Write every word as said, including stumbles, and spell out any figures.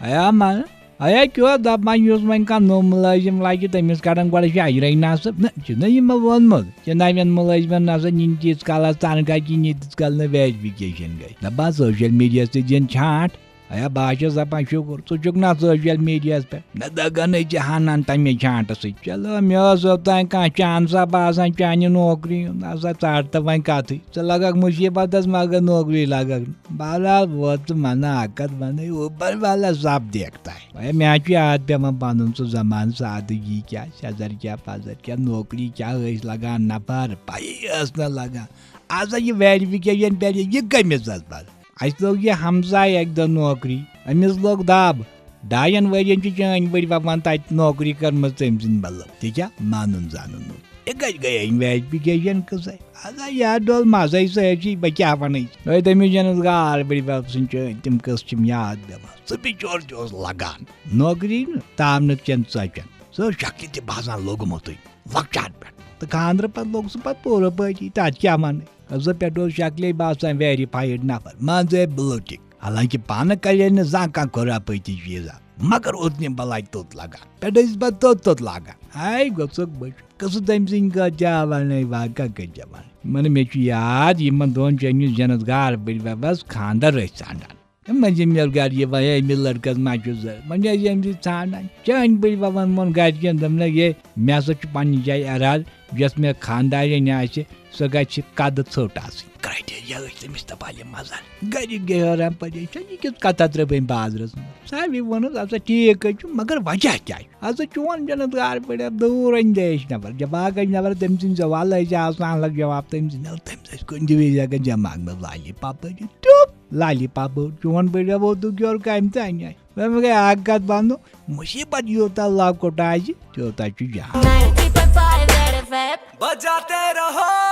ایا من ایا کیو دپان، یُس وۄنۍ کانٛہہ نوٚو مُلٲزِم لگہِ، تٔمِس کڑن گۄڈٕ شاگرے نصب۔ نہ، چھُنہ یِمو ووٚنمُت، یہِ نوٮ۪ن مُلٲزِمن نسا نِنۍ تیٖتِس کالس تنخواہ، کِہیٖنۍ ییٖتِس کال نہٕ ویرِفِکیشن گٔے۔ دپان سوشل میڈیاہس تہِ دِن چھانٹ۔ ایا بہٕ ہا چھُس دپان، شُکر ژٕ چھُکھ نہ سوشل میڈیاہس پٮ۪ٹھ، نہ دگنے ژےٚ ہنان تمے چھانٹہٕ سۭتۍ۔ چلو، مےٚ ٲس اوٚتام کانٛہہ چانسا باسان چانہِ نوکری ہُنٛد، نسا ژٹ تہٕ وۄنۍ کتھٕے۔ ژٕ لگکھ مُصیبتس، مگر نوکری لگکھ نہٕ۔ بہرحال ووت ژٕ منہ اکھ کتھ ونٕے، اوٗبر والا سب دیکھتا ہے۔ اے، مےٚ حظ چھُ یاد پٮ۪وان پنُن سُہ زمانہٕ، سادگی کیٛاہ، سٮ۪زر کیٛاہ، پزر کیٛاہ، نوکری کیٛاہ ٲسۍ لگان نفر، پَیی ٲس نہٕ لگان۔ آز ہا یہِ ویریفِکیشن پٮ۪ٹھ، یہِ کٔمِس حظ پتہٕ؟ اَسہِ لوگ یہِ ہمساے اَکہِ دۄہ نوکری، أمِس لوگ دب۔ ڈاین ؤرین چھِ چٲنۍ بٔڈۍ ببن تَتہِ نوکری کٔرمٕژ تٔمۍ سٕنٛدِ بدلہٕ۔ تہِ کیٛاہ؟ مانُن زانُن اوس۔ یہِ کَتہِ گٔے أمۍ ویریفِکیشن قٕصے؟ اَدا یہِ ہا ڈوٚل مَزَے سٲرسٕے، بہٕ کیٛاہ وَنَے؟ ہے، تٔمِس جَنَس گار بٔڈۍ بَب سٕنٛدۍ چٲنۍ، تِم قٕصہٕ چھِم یاد پٮ۪وان۔ سُہ بِچور تہِ اوس لَگان نوکری نہٕ تاونہٕ چٮ۪ن ژۄچَن۔ سُہ اوس شکلہِ تہِ باسان لوٚگمُتٕے لۄکچار پٮ۪ٹھ۔ تہٕ خانٛدرٕ پَتہٕ لوٚگ سُہ پَتہٕ پوٗرٕ پٲٹھی، تَتھ کیٛاہ وَنَے؟ قٕصہٕ پٮ۪ٹھ اوس شکلے باسان ویریفایِڈ نفر، مان ژٕ ہے بلوٹِک۔ حالانکہ پانہٕ کَرے نہٕ زانٛہہ کانٛہہ خرافٲتی چیٖزا، مگر اوٚتنہِ بلاے توٚت لگان۔ پٮ۪ٹھ ٲسۍ پَتہٕ توٚت توٚت لاگان۔ ہاے گوٚژھُکھ بٔچھُن۔ قٕصہٕ تٔمۍ سٕنٛدۍ کٲتۍ جاوان ہے واقعہ کٲتۍ جاوان۔ مگر مےٚ چھُ یاد، یِمن دۄن چٲنِس جنت گار بٔڈۍ ببس خانٛدر ٲسۍ ژھانٛڈان۔ تِم ٲسۍ مےٚ گرِ یِوان، ہے، أمِس لڑکس ما چھُ ضروٗرت؟ وۄنۍ ٲسۍ أمۍ سٕے ژھانٛڈان۔ چٲنۍ بٔڈۍ ببن ووٚن گرِکٮ۪ن، دوٚپنَکھ، ہے، مےٚ ہسا چھُ پننہِ جایہِ ارادٕ، یۄس مےٚ خانٛدارِنۍ آسہِ، سۄ گژھِ قدٕ ژھوٚٹ آسٕنۍ۔ کرایٹیریا ٲسۍ تٔمِس تہٕ بالہِ مزن۔ گرِکۍ گٔے حٲران پریشان، یہِ کِژھ کتھا ترٲو أمۍ بازرس منٛز؟ ساروی ووٚنُس، ہسا ٹھیٖک حظ چھُ، مگر وجہ کیٛاہ چھُ؟ ہسا چون جنت گار پٲٹھۍ دوٗر اندیش نفر، جواب اندیش نفر، تٔمۍ سٕنٛدۍ سوال ٲسۍ آسان الگ جواب تٔمۍ سٕنٛدۍ، تٔمۍ سٕنٛدۍ کُنہِ تہِ وِزِ ہٮ۪کان دٮ۪ماغ منٛز لالی پاپہٕ ٲسِتھ۔ ٹیوٚپ لالی پاپہٕ، چون پٲٹھۍ ووتُکھ یورٕ کامہِ تہِ اَنہِ اَسہِ۔ وۄنۍ گٔے اکھ کتھ بنٛد، مُصیبت یوٗتاہ لۄکُٹ آسہِ، تیوٗتاہ چھُ جان۔ ninety point five Red F M۔ بجاتے رہو۔